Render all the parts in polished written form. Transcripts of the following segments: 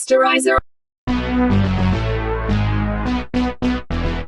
Rasterizer.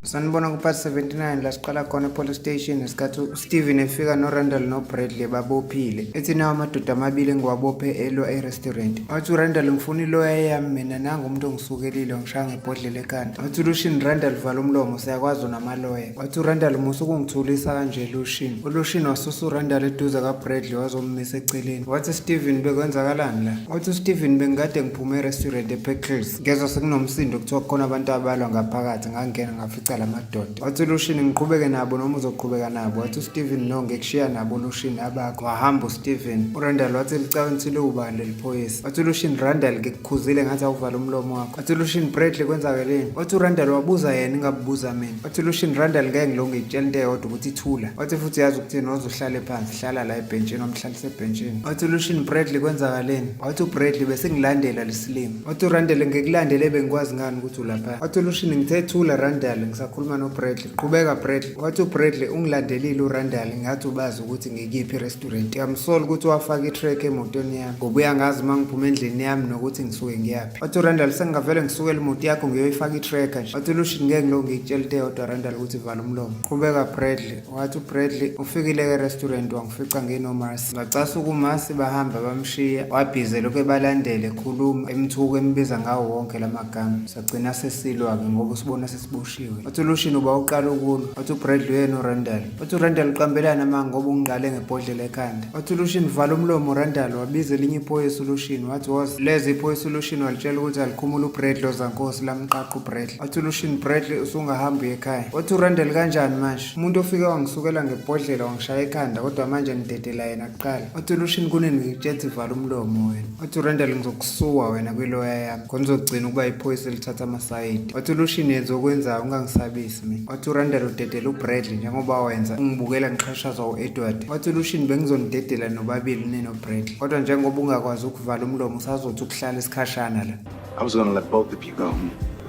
Sanibona ku-part 79 la siqala khona e-police station ngesikhathi uSteven efika noRandall noBradley babophile. Ethi nawo amadoda amabili engiwabophe elwa e-restaurant. Wathi uRandall ngifuna iloya yami mina nangu umuntu ongisukelile wangishaya ngebhodlela ekhanda. Wathi uLucian Randall vala umlomo siyakwazi unamaloya. Wathi uRandall musa ukungithulisa kanje Lucian. ULucian wasusa uRandall eduze kaBradley wazommisa eceleni. Wathi Steven bekwenzakalani la? Wathi uSteven bengikade ngiphume e-restaurant ePickles. Ngezwa sekunomsindo kuthiwa kukhona abantu abalwa ngaphakathi ngangena ngafica la madoda. Wathi uLucian ngiqhubeke nabo noma uzoqhubeka nabo. Wathi uSteven no ngikushiya nabo Lucian abakho. Wahamba uSteven. URandall wathi licaweni liwubani leli phoyisa? Wathi uLucian Randall ngikukhuzile ngathi awuvala umlomo wakho. Wathi uLucian Bradley kwenzakeleni? Wathi uRandall wabuza yena ingabubuza mina. Wathi Lucian Randall ngeke ngilonge ngitshela into eyodwa ukuthi thula. Wathi futhi yazi ukuthini waze uhlale phansi hlala la ebhentshini wamhlalisa ebhentshini. Wathi Lucian Bradley kwenzakaleni? Wathi uBradley bese ngilandela lesilima. Wathi uRandall ngikulandele bengikwazi ngani ukuthi ulapha. Wathi Lucian ngithe thula Randall ngisakhuluma noBradley. Qhubeka Bradley. Wathi uBradley ungilandelile uRandall ngathi ubazi ukuthi ngikiphi restaurant. Ngiyamsola ukuthi wafaka i-track emotweni yami ngoba uyangazi uma ngiphuma endlini yami nokuthi ngisuke ngiyaphi. Wathi uRandall sengingavele ngisukele imoto yakho ngiyoyifaka i-tracker nje. Wathi uLucian ngeke ngilokhu ngikutshela into eyodwa Randall ukuthi vala umlomo. Qhubeka Bradley. Wathi uBradley ufikile e-restaurant wangifica nginoMarcy. Ngacasuka uMarcy bahamba bamshiya. Wabhize lokhu ebalandele ekhuluma emthuka embiza ngawo wonke lamagama. Sagcina sesilwa-ke ngoba usibona sesiboshiwe. Wathi uLucian uba uqala ukulwa. Wathi uBradley uyena uRandall. Wathi uRandall uqambelana amanga ngoba ungiqale ngebhodlela ekhanda. Wathi uLucian vala umlomo Randall wabiza elinye iphoyisa uLucian wathi woza. Lezi iphoyisa uLucian walitshela ukuthi alikhumule uBradley ozankosi lamqaqa uBradley. Wathi uLucian Bradley usungahamba uye ekhaya. Wathi uRandall kanjani manje? Umuntu ofike wangisukela ngebhodlela wangishaya ekhanda kodwa manje ngidedela yena kuqala. Wathi uLucian kunini ngikutshela vala umlomo wena. Wathi uRandall ngizokusuwa wena kwiloya yami. Khona uzogcina ukuba iphoyisa elithatha amasayidi. Wathi uLucian yenza okwenzayo ungangisabisi mina. Wathi uRandall udedela uBradley njengoba wenza ungibukela ngixhashazwa u-Edward. Wathi uLucian bengizonidedela nobabili ninoBradley. Kodwa njengoba ungakwazi ukuvala umlomo usazothi ukuhlala isikhashana la. I was gonna let both of you go.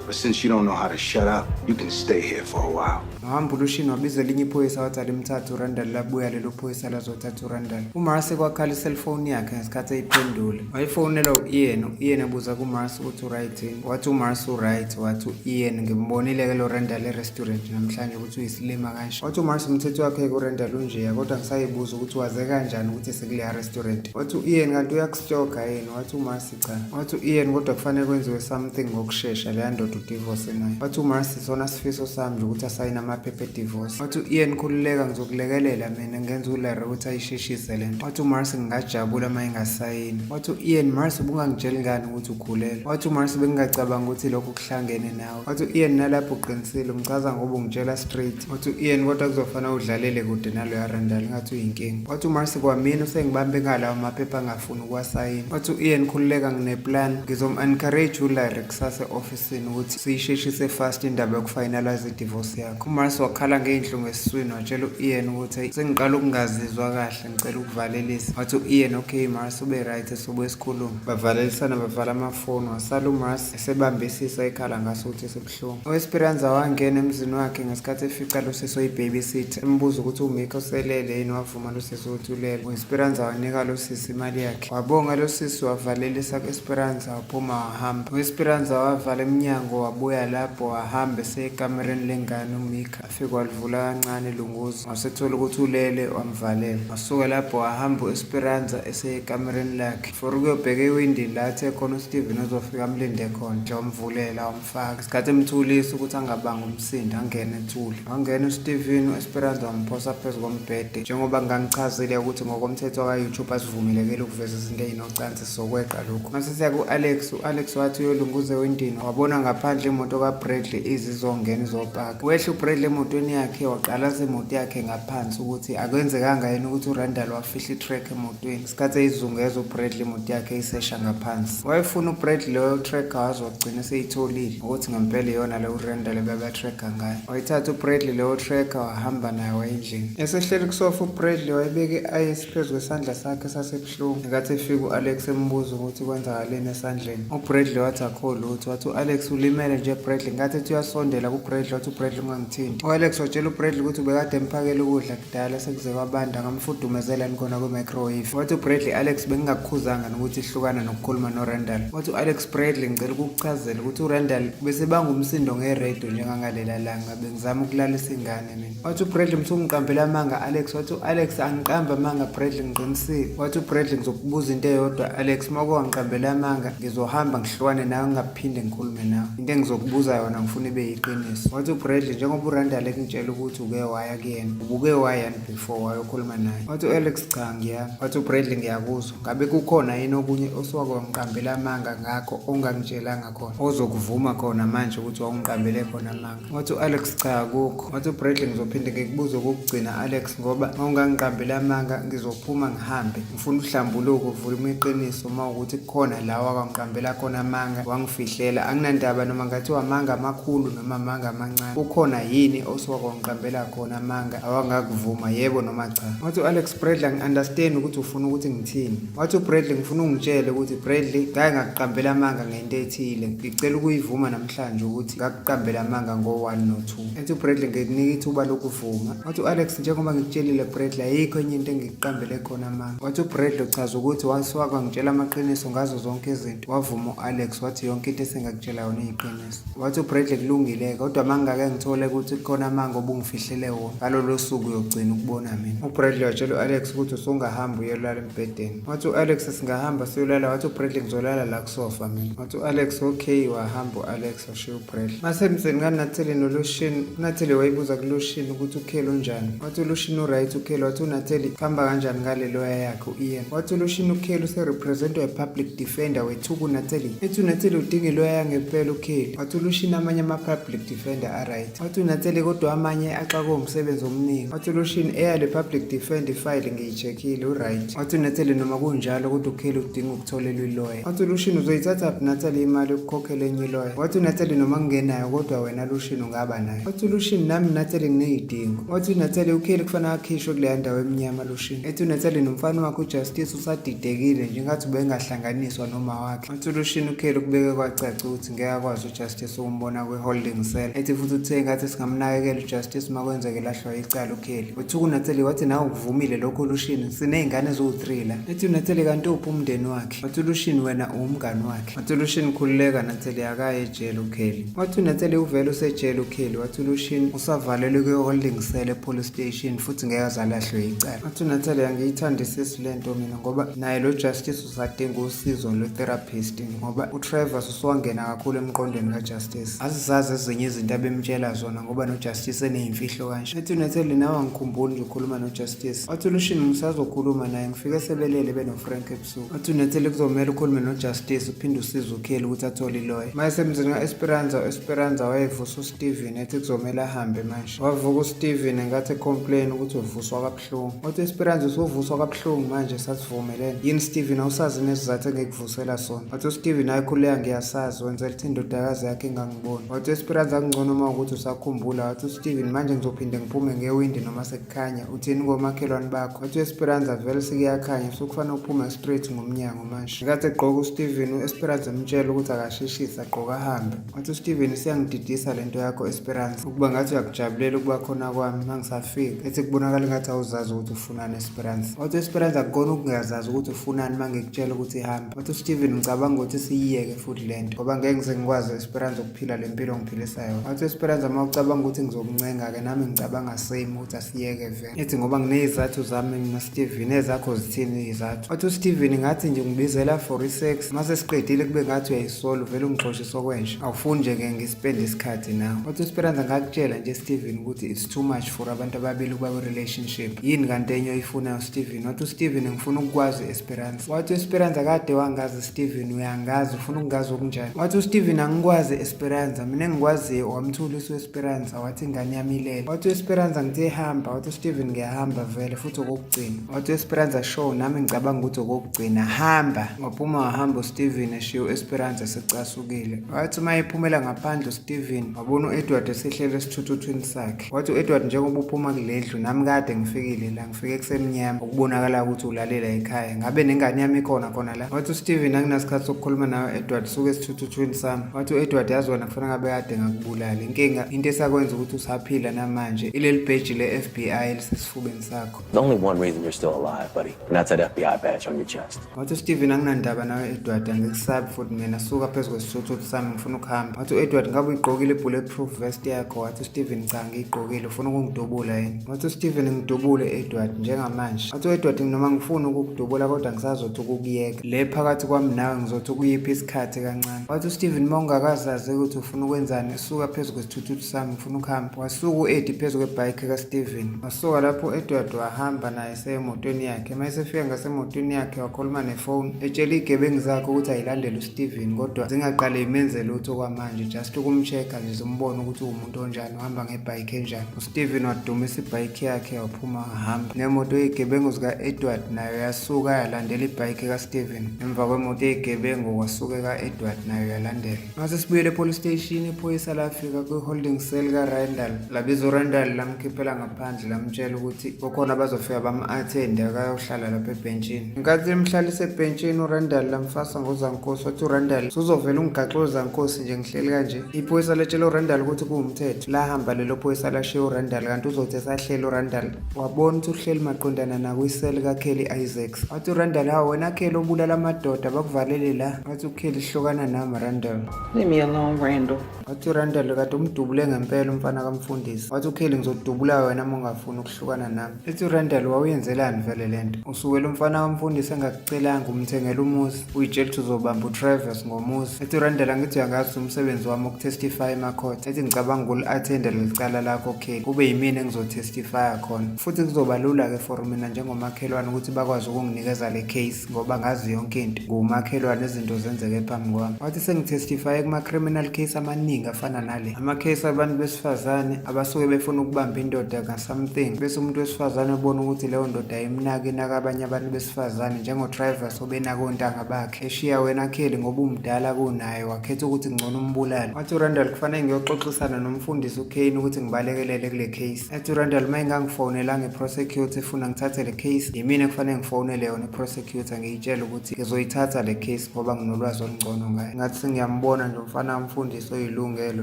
But since you don't know how to shut up, you can stay here for a while. Wahamba uLucian wabiza elinye iphoyisa wathi alimthathe uRandall labuya lelo phoyisa lazothatha uRandall. UMarcy kwakhala iselfoni yakhe ngesikhathi eyiphendula. Wayifonela u-Ian, u-Ian ebuza kuMarcy ukuthi uright yini. Wathi uMarcy uright, wathi u-Ian ngimbonile-ke lo Randall e-restaurant namhlanje ukuthi uyisilima kanje. Wathi uMarcy umthetho wakhe kuRandall unjeya kodwa ngisayibuza ukuthi waze kanjani ukuthi sekuleya restaurant. Wathi u-Ian kanti uyakustoka yini? Wathi uMarcy cha. Wathi u-Ian kodwa kufanele kwenziwe something ngokushesha leya ndoda udivorce nayo. Wathi uMarcy sona sifiso sami nje ukuthi asayine amaphepha e-divorce. Wathi u-Ian khululeka ngizokulekelela mina ngenza uLarry ukuthi ayisheshise le nto. Wathi uMarcy ngingajabula uma engasayini. Wathi u-Ian Marcy ubungangitsheli ngani ukuthi ukhulelwe. Wathi uMarcy bengingacabanga ukuthi lokhu kuhlangene nawe. Wathi u-Ian nalapho uqinisile ungichaza ngoba ungitshela straight. Wathi u-Ian kodwa kuzofanele udlalele kude naloya Randall ngathi uyinkinga. Wathi uMarcy kwamina usengibambe ngalawo maphepha angafuni ukuwasayina. Wathi u-Ian khululeka ngineplan ngizom-encourage uLarry kusasa e-ofisini ukuthi siyisheshise fast indaba yokufinalize i-divorce yakho. UMarcy wakhala ngey'nhlungu esiswini watshela u-Ian ukuthi sengiqala ukungazizwa kahle ngicela ukuvalelisa. Wathi u-Ian okay Marcy ube right sobuye sikhulume. Bavalelisana bavala amafoni wasala uMarcy esebambisisa ikhala ngaso ukuthi sebuhlungu. U-Esperanza wangena emzini wakhe ngesikhathi efica lo sisi oyi-babysitter embuza ukuthi uMikho uselele yini wavuma lo sisi ukuthi ulele. U-Esperanza wanika lo sisi imali yakhe. Wabonga lo sisi wavalelisa ku-Esperanza waphuma wahamba. U-Esperanza wavala emnyango wabuya lapho wahamba eseyekamereni lengane uMika. Afike walivula kancane lunguza wasethola ukuthi ulele wamvalela. Wasuka lapho wahamba u-Esperanza eseyekamereni lakhe. For ukuyobheka ewindini la athe khona uSteven uzofika amlinde khona. Nje wamvulela wamfaka. Isikhathi emthulisa ukuthi angabanga umsindo angene ethule. Wangena uSteven u-Esperanza wamphosa phezu kombhede. Njengoba ngangichazile ukuthi ngokomthetho ka-YouTube asivumelekile ukuveza izinto ey'nocansi sokweqa lokhu. Mase siya ku-Alex, u-Alex wathi uyolunguza ewindini wabona ngaphandle imoto kaBradley izizongena izopaka. Wehla uBradley emotweni yakhe waqalaza imoto yakhe ngaphansi ukuthi akwenzekanga yini ukuthi uRandall wafihla i-track emotweni. Isikhathi eyizungeza uBradley imoto yakhe eyisesha ngaphansi. Wayefuna uBradley leyo tracker waze wagcina eseyitholile ukuthi ngempela iyona leyo uRandall ebebatracker ngayo. Wayithatha uBradley leyo tracker wahamba nayo wayendlini. Esehleli kusofa uBradley wayebeka i-ayisi phezu kwesandla sakhe sasebuhlungu. Ngenkathi efika u-Alex embuza ukuthi kwenzakaleni esandleni. UBradley wathi akho lutho, wathi u-Alex ulimele Usulimele nje Bradley. Ngathi ethi uyasondela kuBradley, wathi uBradley ungangithinti. U-Alex watshela uBradley ukuthi ubekade emphakela ukudla kudala sekuze kwabanda, ngamfudumezelani khona kwi-microwave. Wathi uBradley, Alex, bengingakukhuzanga nokuthi hlukana nokukhuluma noRandall. Wathi u-Alex, Bradley, ngicela ukukuchazela ukuthi uRandall besebanga umsindo ngeredio njengangalela langa, bengizama ukulalisa ingane mina. Wathi uBradley, msungiqambela amanga Alex. Wathi u-Alex, angiqambi amanga Bradley, ngiqinisile. Wathi uBradley, ngizokubuza into eyodwa Alex, uma uke wangiqambela amanga ngizohamba ngihlukane nawe ngingaphinde ngikhulume nawe. Into engizokubuza yona ngifuna ibe yiqiniso. Wathi uBradley, njengoba uRandall ekungitshela ukuthi uke waya kuyena, ubuke wayani before wayokhuluma naye? Wathi u-Alex, cha ngiyami. Wathi uBradley, ngiyakuzwa. Ngabe kukhona yini okunye osuwake wangiqambela amanga ngakho ongangitshelanga khona, ozokuvuma khona manje ukuthi wawungiqambele khona amanga? Wathi u-Alex, cha akukho. Wathi uBradley, ngizophinde ngikubuze okokugcina Alex, ngoba uma ungangiqambeli amanga ngizophuma ngihambe. Ngifuna uhlambuluko uvume iqiniso uma ukuthi kukhona la wakangiqambela khona amanga wangifihlela. Anginandaba noma ngathiwa amanga amakhulu noma amanga amancane. Kukhona yini osuwakangiqambela khona amanga awangakuvuma, yebo noma cha? Wathi u-Alex, Bradley, angi-understand ukuthi ufuna ukuthi ngithini. Wathi uBradley, ngifuna ungitshele ukuthi Bradley ngake ngakuqambela amanga ngento ethile. Ngicela ukuyivuma namhlanje ukuthi ngakuqambela amanga ngo-1 no-2. Ethi uBradley, ngikunika ithuba lokuvuma. Wathi u-Alex, njengoba ngikutshelile Bradley, ayikho enye into engikuqambele khona amanga. Wathi uBradley uchaza ukuthi wasuka kwangitshela amaqiniso ngazo zonke izinto. Wavuma u-Alex wathi yonke into esengakutshela yona iyiqiniso. Wathi uBradley kulungile-ke, kodwa uma ngingake ngithole ukuthi kukhona amanga obungifihlele wona, ngalolo suku uyogcina ukubona mina. UBradley watshela u-Alex ukuthi usungahamba uyolala embhedeni. Wathi u-Alex singahamba siyolala. Wathi uBradley ngizolala la kusofa mina. Wathi u-Alex okay, wahamba u-Alex washiya uBradley. Masemzini kaNatheli noLushini, uNatheli wayibuza kuLushini ukuthi uKelly unjani. Wathi uLushini uright uKelly. Wathi uNatheli kuhamba kanjani ngale loya yakhe u-Ian. Wathi uLushini uKelly userepresentwa yi-public defender wethuka uNatheli. Ethi uNatheli udinga iloya yangempela uKelly. Wathi uLushini amanye ama-public defender aright. Wathi uNatheli kodwa amanye axakwe umsebenzi omningi. Wathi uLushini eyale public defender ifayile ngiyi-check-ile uright. Wathi uNatheli noma kunjalo kodwa uKelly udinga ukutholelwa iloya. Wathi uLushini uzoyithathaphi Natheli imali yokukhokhela enye iloya? Wathi uNatheli noma ngingenayo kodwa wena Lushini ungaba nayo. Wathi uLushini nami Natheli nginey'dingo. Wathi uNatheli uKelly kufanele akhishwe kuleya ndawo emnyama Lushini. Ethi uNatheli nomfana wakhe uJustice usadidekile nje ngathi ubengahlanganiswa noma wakhe. Wathi uLushini uKelly kubeke kwacaca ukuthi ngeke akwazi uJustice ukumbona kwi-holding cell. Ethi futhi uthe ngathi singamnakekela uJustice uma kwenzeke lahlwa icala uKelly. Uthuka uNatheli wathi nawe ukuvumile lokho Lushini siney'ngane eziwu-3 la. Ethi uNatheli kanti uphi umndeni wakhe? Wathi uLushini wena uwumngani wakhe. Wathi uLushini khululeka Natheli akaye ejele uKelly. Wathi uNatheli uvele usejele uKelly. Wathi uLushini usavalelwe kwi-holding cell e-police station futhi ngeke aze alahlwe icala. Wathi uNatheli angiyithandisisi le nto mina ngoba naye lo Justice usadinga usizo lwe-therapist ngoba uTrevor usuwangena kakhulu emqondweni kaJustice. Azizazi ezinye izinto abemtshela zona ngoba noJustice eneyimfihlo kanje. Ethi uNatheli nawe angikhumbuli nje ukhuluma noJustice. Wathi uLushini ngisazokhuluma naye ngifike sebelele benoFrank ebusuku. Wathi uNatheli kuzomele ukhulume noJustice uphinde usize uKelly ukuthi athole iloya. Uma esemzini ka-Esperanza, u-Esperanza wayevusa uSteven ethi kuzomele ahambe manje. Wavuka uSteven engathi ecomplain ukuthi uvuswa kabuhlungu. Wathi u-Esperanza usuvuswa kabuhlungu manje sasivumelene. Yini Steven awusazi nesizathu engikuvusela sona? Wathi uSteven hayi khuleka ngiyasazi wenzela ukuthi indodakazi yakhe ingangiboni. Wathi u-Esperanza kungcono uma ukuthi usakhumbula. Wathi uSteven manje ngizophinde ngiphume ngewindi noma sekukhanya. Uthini komakhelwane bakho? Wathi u-Esperanza vele sekuyakhanya sekufanele uphume straight ngomnyango manje. Ngenkathi egqoka uSteven u-Esperanza emtshela ukuthi akasheshise agqoke ahambe. Wathi uSteven isiyangididisa lento yakho Esperanza ukuba ngathi uyakujabulela ukuba khona kwami uma ngisafika. Ethi kubonakala ngathi awuzazi ukuthi ufunani Esperanza. Wathi u-Esperanza akukona ukungazazi ukuthi ufunani uma ngikutshela ukuthi hamba. Wathi uSteven ngicabanga ukuthi siyiyeke futhi lento ngoba ngeke ngize ngikwazi Esperanza ukuphila le mpilo ongiphilisa yona. Wathi u-Esperanza uma ucabanga ukuthi ngizokuncenga-ke nami ngicabanga same ukuthi asiyeke vele. Ethi ngoba nginey'zathu zami mina Steven, ezakho zithini iy'zathu? Wathi uSteven ngathi nje ungibizela for i-sex, uma sesiqedile kube ngathi uyayisola uvele ungixoshise okwenja. Awufuni nje ke ngispende isikhathi nawe. Wathi u-Esperanza ngakutshela nje Steven ukuthi it's too much for abantu ababili ukuba kwi-relationship. Yini kanti enye oyifunayo Steven? Wathi uSteven ngifuna ukukwazi Esperanza. Wathi u-Esperanza kade wangazi Steven uyangazi ufuna ukungazi okunjani. Wathi uSteven angikwazi Esperanza mina engikwaziyo wamthulisa u-Esperanza wathi ingane yami ilele. Wathi u-Esperanza ngithe hamba. Wathi uSteven ngiyahamba vele futhi okokugcina. Wathi u-Esperanza sure nami ngicabanga ukuthi okokugcina hamba. Waphuma wahamba uSteven eshiya u-Esperanza esecasukile. Wathi uma ephumela ngaphandle uSteven wabona u-Edward esehlele esithuthuthwini sakhe. Wathi u-Edward njengoba uphuma kule ndlu nami kade ngifikile la ngifike kusemnyama okubonakala ukuthi ulalela ekhaya. Ngabe nengane yami ikhona khona la? Wathi uSteven anginasikhathi sokukhuluma nawe Edward suke esithuthuthwini sami. Wathi u-Edward, yazi wena kufanele ngabe kade ngakubulala. Inkinga into esakwenza ukuthi usaphila namanje ileli bheji le-FBI elisesifubeni sakho. There's only one reason you're still alive, buddy, and that's that FBI badge on your chest. Wathi uSteven, anginandaba nawe Edward, angikusabi futhi mina, suka phezu kwesithuthuthu sami, ngifuna ukuhamba. Wathi u-Edward, ngabe uyigqokile i-bulletproof vest yakho? Wathi uSteven, cha, ngiyigqokile. Ufuna ukungidubula yini? Wathi uSteven, ngidubule Edward njengamanje. Wathi u-Edward, noma ngifuna ukukudubula kodwa ngisazothi ukukuyeka le phakathi kwami nawe, ngizothi ukuyipha isikhathi kancane. Wathi uSteven, uma ungakazazi ukuthi ufuna ukwenzani, suka phezu kwesithuthuthu sami, ngifuna ukuhamba. Wasuka u-Eddie phezu kwebhayikhi kaSteven. Wasuka lapho u-Edward wahamba naye semotweni yakhe. Uma esefika ngasemotweni yakhe wakhuluma nefoni etshela iy'gebengu zakhe ukuthi ayilandele uSteven, kodwa zingaqale imenze lutho kwamanje, just ukum-check-a nje zimbone ukuthi uwumuntu onjani, uhamba ngebhayikhi enjani. USteven wadumisa ibhayikhi yakhe waphuma wahamba nemoto yey'gebengu zika-Edward, nayo yasuka yalandela ibhayikhi kaSteven. Emva kwemoto yey'gebengu kwasuke ka-Edward, nayo yalandela. Mase sibuyele epolice station, iphoyisa lafika kwi-holding cell kaRandall, labiza uRandall, lamkhiphela ngaphandle, lamtshela ukuthi kukhona abazofika bam-attende, akayohlala lapha ebhentshini. Ngenkathi limhlalisa ebhentshini uRandall, lamfasa ngozankosi. Wathi uRandall, suzovele ungigaxe ozankosi nje ngihleli kanje. Iphoyisa letshela uRandall ukuthi kuwumthetho. Lahamba lelo phoyisa lashiya uRandall, kanti uzothi esahleli uRandall wabona ukuthi uhleli maqondana nakwiseli kaKelly Isaacs. Wathi uRandall, hawu wena Kelly obulala amadoda, bakuvalele la. Wathi uKelly, hlukana nami Randall. Leave me alone, Randall. Wathi uRandall, kade umdubule ngempela umfana kamfundisi. Wathi uKelly, ngizodubula wena uma ungafuni ukuhlukana nami. Ethi uRandall, wawuyenzelani vele lento? Usukela umfana kamfundisi engakucelanga, umthengela umuzi, uyitshela ukuthi uzobamba uTravis ngomuzi. Ethi uRandall, angithi uyangazi umsebenzi wami ukutestify emacourt. Ethi ngicabanga ukuli-attenda leli cala lakho Kelly, kube yimina engizotestifya khona, futhi kuzoba lula-ke for mina njengomakhelwane ukuthi bakwazi ukunginikeza le case ngoba ngazi yonke into, ngumakhelwane, izinto zenzeke phambi kwami. Wathi sengitestifye kuma-criminal case amaningi afana nale, ama-case abantu besifazane abasuke befuna ukubamba indoda nga-something, bese umuntu wesifazane ebona ukuthi leyo ndoda ayimnaki, inaka abanye abantu besifazane, njengoTravis obenaka ontanga bakhe, eshiya wena Kelly ngoba umdala kunaye, wakhetha ukuthi ngcono umbulale. Wathi uRandall, kufanele ngiyoxoxisana nomfundisi uKane ukuthi ngibalekelele kule case. Ethi uRandall, uma ingangifonelanga i-prosecutor efuna ngithathe le case, yimina ekufanele ngifonele yona i-prosecutor ngiyitshele ukuthi ngizoyithatha le case ngoba nginolwazi olungcono ngayo. Ngathi sengiyambona nje umfana wamfundisi oyilungelo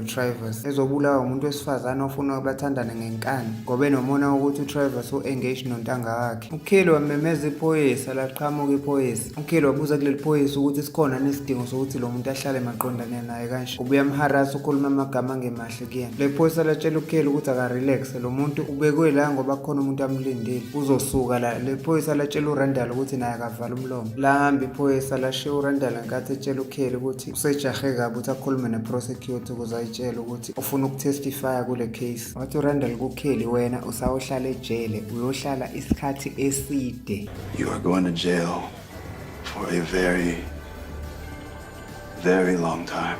uTravis ezobulawa umuntu wesifazane ofuna bathandane ngenkani, ngoba enomona wokuthi uTravis u-engage nontanga wakhe. UKelly wamemeza iphoyisa, laqhamuka iphoyisa. UKelly wabuza kuleli phoyisa ukuthi sikhona nesidingo sokuthi lo muntu ahlale maqondane naye kanje, ubuye amharasa, ukhuluma amagama angemahle kuyena. Le phoyisa latshela uKelly ukuthi akarelaxe, lo muntu ubekwe la ngoba kukhona umuntu amlindile, uzosuka la. Le phoyisa latshela uRandall ukuthi naye akavala umlomo. Lahamba iphoyisa lashiya uRandall ngenkathi etshela uKelly ukuthi usejahe kabi ukuthi akhulume ne-prosecutor ukuze ayitshele ukuthi ufuna ukutestifya kule case. Wathi uRandall kuKelly, wena usawuhlala ejele, uyohlala isikhathi eside. You are going to jail for a very, very long time.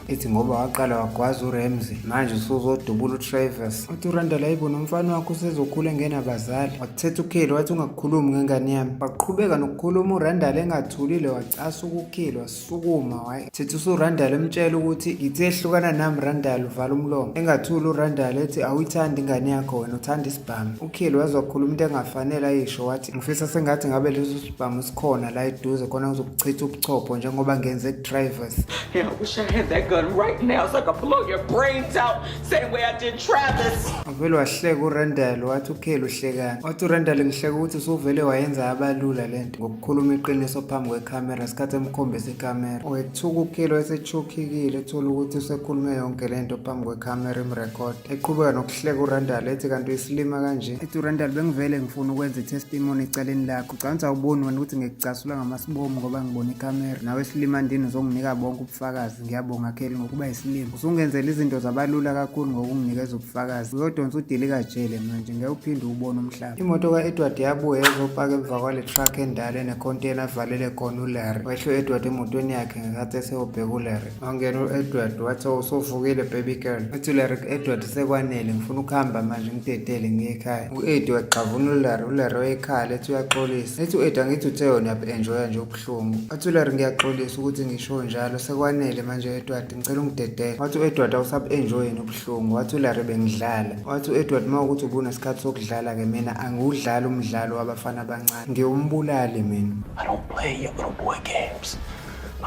Ethi ngoba waqala wagwaza uRamsey, manje usuzodubula uTravis. Wathi uRandall, ayibo, nomfana wakho usezokhula engenabazali. Wathetha uKelly wathi, ungakukhulumi ngengane yami. Waqhubeka nokukhuluma uRandall engathulile, wacasuka uKelly, wasukuma wayethetha usuRandall emtshela ukuthi ngithe ehlukana nami Randall, uvala umlomo. Engathuli uRandall, ethi awuyithandi ingane yakho wena, uthanda isibhamu. UKelly waze wakhuluma into engafanele ayisho, wathi ngifisa sengathi ngabe leso sibhamu sikhona la eduze khona ngizokuchitha ubuchopho njengoba ngenze kuTravis. Yeah, I wish I had that gun right now so I could blow your brains out same way I did Travis. Wavele wahleka uRandall, wathi uKelly, uhlekani? Wathi uRandall, ngihleka ukuthi usuvele wayenza abalula lento ngokukhuluma iqiniso phambi kwekhamera sikhathi emkhombisa ikamera. Wethuka uKelly, wayesechukhikile ethola ukuthi usekhulume yonke lento phambi kwekhamera imrekhod. Eqhubeka nokuhleka uRandall ethi, kanti uyisilima kanje? Ethi uRandall, bengivele ngifuna ukwenza i-testimony ecaleni lakho. Ucabanga ukuthi awuboni wena ukuthi ngikucasula ngamasibomu ngoba ngibona ikhamera? Nawe silima ndini, uzonginika bonke ubufakazi. Ngiyabonga Kelly ngokuba yisilima, usungenzela izinto zabalula kakhulu ngokunginikeza ubufakazi. Uyodonsa udilikajele manje, ngeke uphinde uwubone umhlaba. Imoto ka-Edward yabuya ezopaka emva kwale truck endala enekhonteyina avalele khona uLarry. Wehla u-Edward emotweni yakhe ngenkathi eseyobheka uLarry. Wangena u-Edward wathi, usuvukile baby girl? Wathi uLarry ku-Edward, sekwanele, ngifuna ukuhamba manje, ngidedele ngiye ekhaya. U-Eddie wagxavuna uLarry, uLarry wayekhala ethi uyaxolisa. Ethi u-Eddie, angithi uthe wena uyabu-enjoya nje ubuhlungu. Wathi uLarry, ngiyaxolisa ukuthi ngisho njalo, sekwanele manje Edward, ngicela ungidedele. Wathi u-Edward, awusabu-enjoy yini ubuhlungu? Wathi uLarry, bengidlala. Wathi u-Edward, uma ukuthi ubunesikhathi sokudlala-ke, mina angiwudlali umdlalo wabafana abancane, ngiwumbulali mina. I don't play your little boy games.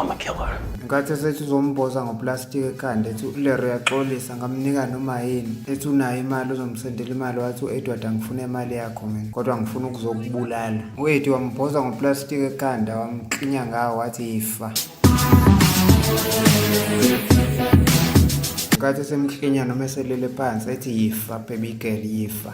I'm a killer. Ngenkathi esethi uzomboza ngoplastiki ekhanda, ethi uLeroy uyaxolisa, ngamnika noma yini, ethi unayo imali, uzomsendela imali. Wathi u-Edward, angifune imali yakho mina, kodwa ngifuna ukuzokubulala. U-Eddie wambhoza ngoplastiki ekhanda, wamklinya ngawo, wathi yifa. Ngenkathi esemklinya noma eselele phansi, ethi yifa baby girl, yifa.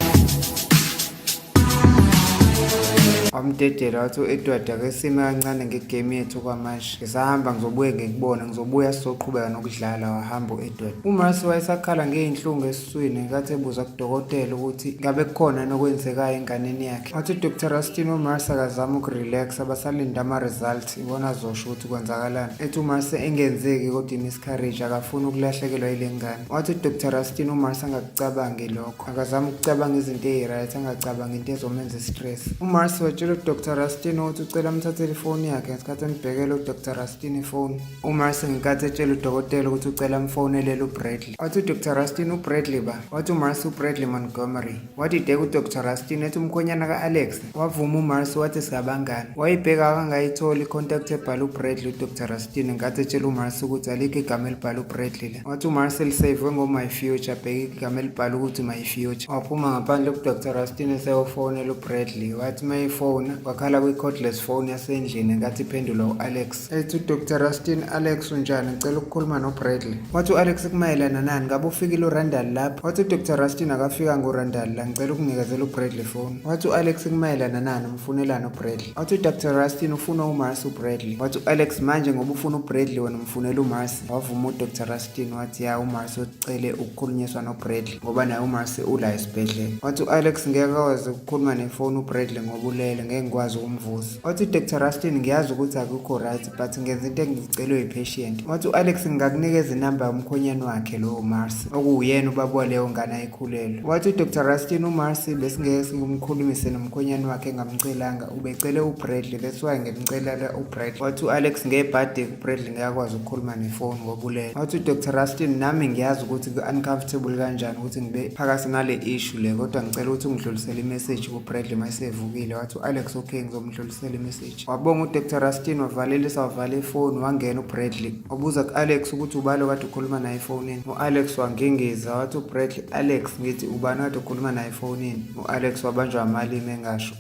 Wamdedela, wathi u-Edward, ake sime kancane ngegame yethu kwamanje, ngisahamba, ngizobuye ngikubone, ngizobuya sizoqhubeka nokudlala. Wahamba u-Edward. UMarcy wayesakhala ngey'nhlungu esiswini ngenkathi ebuza kudokotela ukuthi ngabe kukhona nokwenzekayo enganeni yakhe. Wathi uDr Rustin, uMarcy akazame ukurelaxa, basalinde ama-results, ibona azosho ukuthi kwenzakalani. Ethi uMarcy engenzeki kodwa i-miscarriage, akafuni ukulahlekelwa yile ngane. Wathi uDr Rustin uMarcy angakucabangi lokho, akazame ukucabanga izinto eyi-right, angacabangi into ezomenza i-stress. UMarcy watshela uDr Rustin ukuthi ucela amthathele ifoni yakhe. Ngesikhathi embhekela uDr Rustin ifoni, uMarcy ngenkathi etshela udokotela ukuthi ucela amfonelele uBradley, wathi uDr Rustin, uBradley ba? Wathi uMarcy, uBradley Montgomery. Wathi deka uDr Rustin, ethi umkhonyana ka-Alex. Wavuma uMarcy, wathi singabangani. Wayibheka, akangayitholi i-contact ebhala uBradley uDr Rustin ngenkathi etshela uMarcy ukuthi alikho igama elibhala uBradley la. Wathi uMarcy lisavwe ngo-my future, bheka igama elibhala ukuthi my future. Waphuma ngaphandle kuDr Rustin eseyofonela uBradley. Wathi uma efona, kwakhala kwi-cordless phone yasendlini ngenkathi iphendulwa u-Alex. Ethi uDr Rustin, Alex, unjani? Ngicela ukukhuluma noBradley. Wathi u-Alex, kumayelana nani? Ngabe ufikile uRandall lapho? Wathi uDr Rustin, akafika nguRandall la, ngicela ukunikezela uBradley phone. Wathi u-Alex, kumayelana nani? Umfunelani uBradley? Wathi uDr Rustin, ufuna uMarcy uBradley. Wathi u-Alex, manje ngoba ufuna uBradley, wena umfunela uMarcy? Wavuma uDr Rustin, wathi ya, uMarcy ucele ukukhulunyiswa noBradley ngoba naye uMarcy ula esibhedlela. Wathi u-Alex, ngeke akwazi ukukhuluma nefoni uBradley ngoba ulele, ngeke ngikwazi ukumvusa. Wathi uDr Rustin, ngiyazi ukuthi akukho right, but ngenza into engicelwe yi-patient. Wathi u-Alex, ngingakunikeza inamba yomkhonyane wakhe lowo Marcy, okuwuyena ubaba waleyo ngane ayikhulelwe. Wathi uDr Rustin, uMarcy besingeke simkhulumise nomkhonyane wakhe engamcelanga, ubecele uBradley, that's why ngimcelela uBradley. Wathi u-Alex, ngebhadi uBradley ngeke akwazi ukukhuluma nefoni ngoba ulele. Wathi uDr Rustin, nami ngiyazi ukuthi ku-uncomfortable kanjani ukuthi ngibe phakathi nale issue le, kodwa ngicela ukuthi ungidlulisele imessage kuBradley mayesevukile. Wathi u-Alex, okay, ngizomdlulisela imessage. Wabonga uDr Rustin, wavalelisa, wavala ifoni. Wangena uBradley, wabuza ku-Alex ukuthi ubani okade ukhuluma naye efonini. U-Alex wangingiza. Wathi uBradley, Alex, ngithi ubani okade ukhuluma naye efonini? U-Alex wabanjwa amalimi engasho.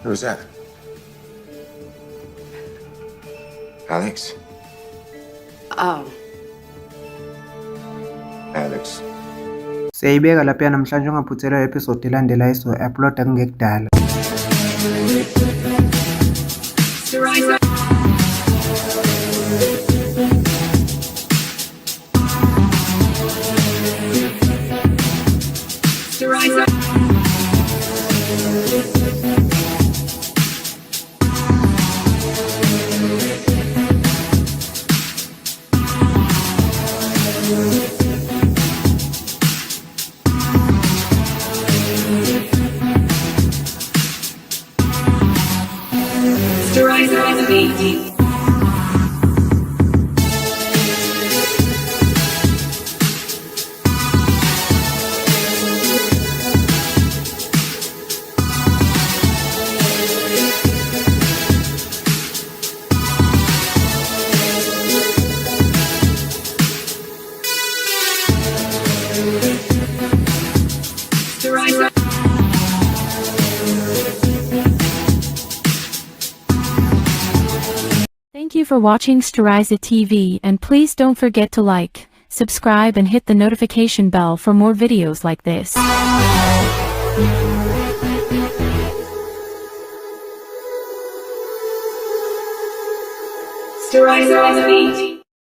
Who's that? Alex? Oh. Alex. Siyayibeka lapha namhlanje, ungaphuthelwa episode elandelayo esizo-uploada kungekudala. Rise. Rise. Rise TV. Rise. Thank you for watching Storiza TV and please don't forget to like, subscribe and hit the notification bell for more videos like this. Rise TV.